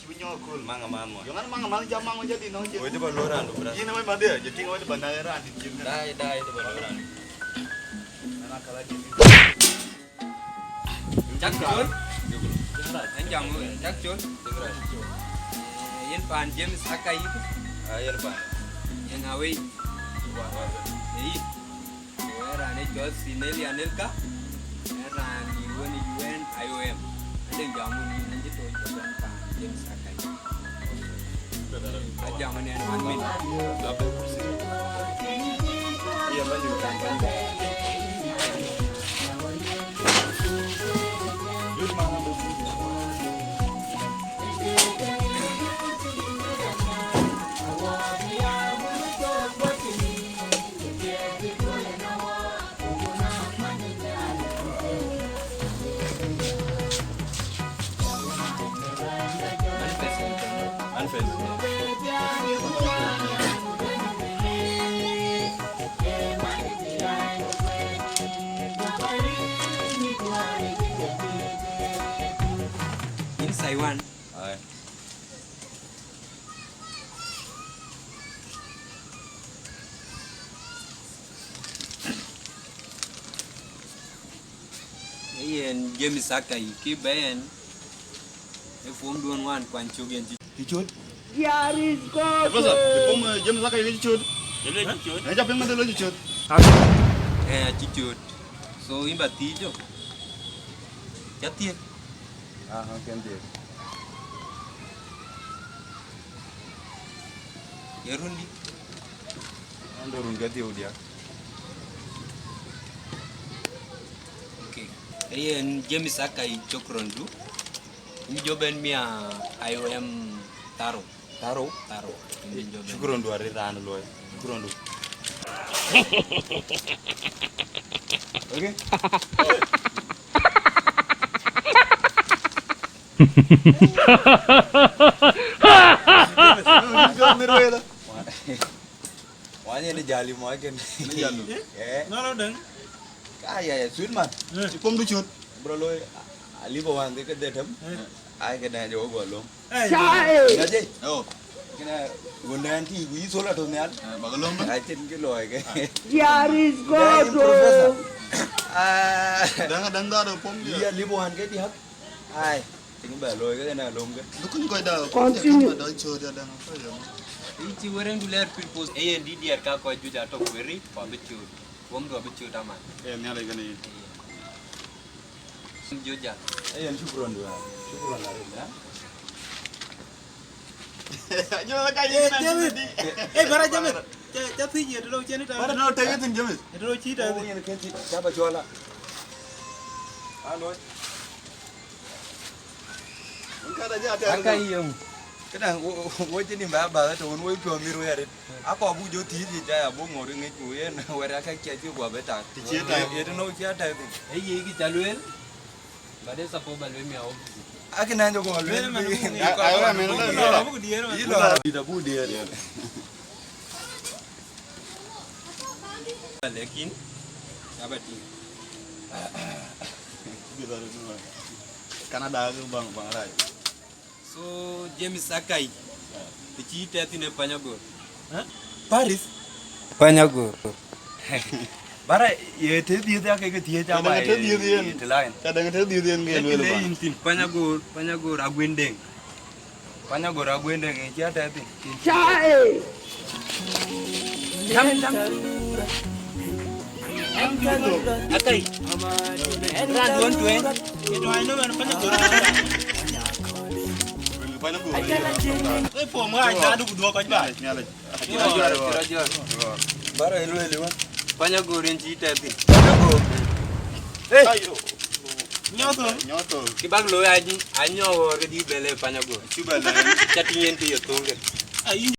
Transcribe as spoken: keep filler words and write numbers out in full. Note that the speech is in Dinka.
Ku nyɔk köl. Maŋ aman mɔ. Yɔŋ an maŋ aman jam maŋ wä jadi nɔŋ jɛ. Wä dë ba lɔ raan du bras. Yin wä madë, jɛ tiŋ wä dë ba na raan di jim. Dai, dai, dë ba lɔ raan. Ana kala jim. Cak col. An jam wä, cak col. Eh, yen pan James Akai. Ah, yen pan. Yen awei. Ei. Ku ë raan ë cɔl Sineli Anelka, ë raan ë wën ë U N I O M. Ade jam wën yïn an cï toc ke bɛ̈n pan James Akai. Ajam wën ë one minute. Inside one. Aye. Ee yen James Akai kï bɛ̈n, ee form duön wan kuany cök yen cï cöt. There is God. Professor, the form, uh, James Akai cï cöt. Ë cï cöt. Ë cä piŋ mɛn de lɔ cï cöt. Ee, acï cöt. So, yïn ba thiëc jɔ. Cä thiëc. Aha, kën dhiëëth. Ye run dï? Ando run ke dhiëu diäk. Okay. Ee yen James Akai cök röndu. Yïn jɔ bɛ̈n mia I O M tharou. Tharou? Tharou. Yïn jɔ bɛ̈n. Shukran du arëët raan luɔi. Shukran du. Okay. Wany ënë jali mɔc kën. Ënë jali. Eh. Ŋa rɔt däŋ? Ka ya, ya, sweet man. Eh. Cï pom du cöt. Bro looi, a, a lipo wan dhie ke dhetem. Eh. Ai ke däŋ jɔ wä gɔl lom. Eh. Ca, eh. Ŋa jei? Oh. Kena wun däŋ ti ku yï thol atɔ̈ nhial. Eh, ba ke lom. Ai cïn kë looi ke. There is God, oh. Ah. Däŋ, däŋ da do pom dia. Yï a lipo wan ke diäk. Ai. Tïŋ bɛ looi ke na lom ke. Dukun kɔc da. Continue. Dɔc cööt ya däŋ kɔc ya. Yï cï wërëŋdu lɛɛr pïr poth. Ee yen dït diɛɛr ka kɔc juëc atɔ̈ ku weri, ku abï cööt. Womdu abï cööt aman. Ee, Nhialic kën yen. Ee yen. Juëc a. Ee yen, shukran du ya. Shukran arëët ya. Jɔ ka yïn. Eh, James. Eh, bara James. Ca, ca thiëc ye, të lou cïn ita. Bara no, tëk thïn, James. Të lou cï ita. Oh, yen kën cï, ca ba cɔl a. Alo. Wun ka da ja tɛ̈. Aka yem. Këdäŋ, wo, wo, wo cï nim ba, ba, të wun wo piɔ̈u mïr wo ya rit. Akɔ bu jɔ thiëc ye ca ya bu ŋot ŋic ku yen wɛ̈t aka cia cï guɔ bï tak. Të cie tak. Ye, ye të nou cia tak thïn. Ee ye kï ca lueel. Ba de support ba lueel mi a wo. Akï nɛn jɔ guɔ lueel. Lueel man bi, bu ŋic kɔ. Ai, ai, wa mɛn bu la, bu la. Yï lɔ. Yï lɔ. Dït abu diëër. Lakin, aba tïŋ. Canada ke baŋ, baŋ rac. So, James Akai, të cï tɛ̈ thïn ë Panyagor. Hä? Paris? Panyagor. Bara, ye të dhiëth ya ke ke thiëc ama, ye të line. Ka däŋ të dhiëth yen ke lueel ba. Yïn thïn, Panyagor, Panyagor, Aguendeng. Panyagor Aguendeng ë cia tɛ̈ thïn. Ca e. Tam, tam. Akai. Raan duɔ̈n tueŋ. Ye tuany no man Panyagor. Panyagor. Ë pom ŋa adu ku duɔ̈k kɔc ba. Rajor, rajor. Bara ë lueel wä. Panyagor yen cï tɛ̈ thïn. Panyagor. Hey. Ayo. Nyɔthol. Nyɔthol. Kï bäk looi a, a nyɔk ɣɔɔr ke dï bɛ lɛ̈k Panyagor. Cï bɛ lɛ̈k. Ca tïŋ yen kë ye thöŋ ke. Ayï.